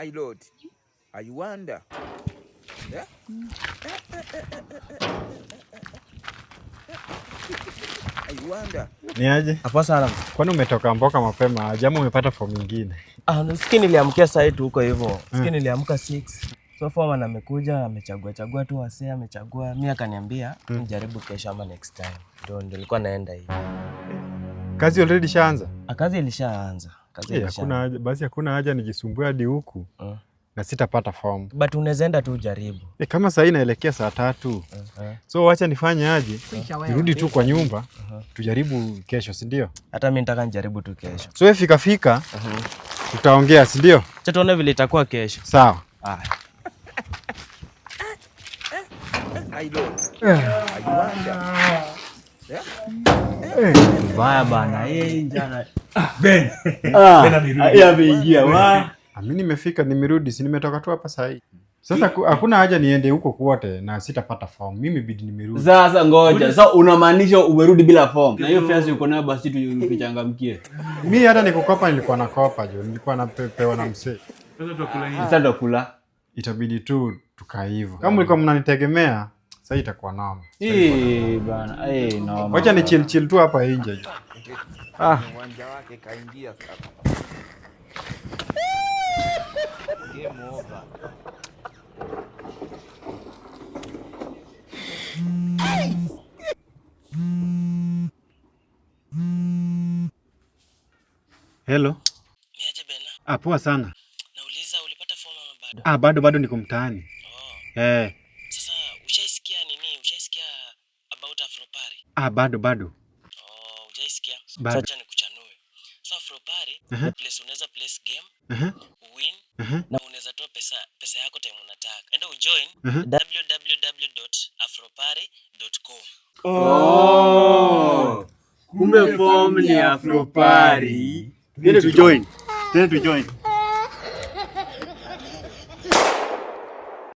My lord, I wonder. Yeah? I wonder. Ni aje? Hapo sana. Kwani umetoka mboka mapema aje ama umepata fomu nyingine? Ah, siki niliamkia saa hii tu huko hivyo. Siki niliamka 6. So foreman amekuja, amechagua chagua tu wasee, amechagua. Mimi akaniambia nijaribu kesho ama next time. Ndio nilikuwa naenda hivi. Kazi already ishaanza? Ah, kazi ilishaanza. Kazi Eh, hakuna ilishaanza. haja, basi hakuna haja nijisumbue hadi huku na sitapata fomu. But unaweza enda tu ujaribu. Eh, kama saa hii naelekea saa 3. So wacha nifanye aje? Nirudi tu kwa nyumba, tujaribu kesho, si ndio? Hata mimi nitaka nijaribu tu kesho. So wewe fika fika, tutaongea, si ndio? Acha tuone vile itakuwa kesho. Sawa. Ah. My lord, I wonder. Yeah? Baya bana, eh njana. Ben. Ah, Ben amerudi. yeye ameingia wa. Mimi nimefika, nimerudi, si nimetoka tu hapa saa hii. Sasa hakuna haja niende huko kwote na sitapata fomu. Mimi bidi nimerudi. Sasa ngoja. Sasa unamaanisha umerudi bila form. Na hiyo fiasi uko nayo basi tuchangamkie. Mimi hata nikukopa nilikuwa nakopa jo, nilikuwa napewa na msee. Sasa tutakula nini? Sasa tutakula. Itabidi tu tukae hivyo. Kama mlikuwa mnanitegemea, sasa itakuwa noma. Eh bana, eh noma. Wacha ni chill chill tu hapa nje. Ah. Uwanja wake kaingia sasa. Game over. Hello. Niaje Bena? Ah, poa sana. Nauliza ulipata form ama bado? Ah, bado bado niko mtaani. Oh. Eh. Sasa ushaisikia nini? Ushaisikia about Afropari? Ah, bado bado. Oh, hujaisikia? Bado. Acha nikuchanue. So Afropari ni place unaweza place game, win na unaweza toa pesa yako time unataka. Enda ujoin www.afropari.com. Oh. Kumbe form ni Afropari. Twende tu join. Twende tu join.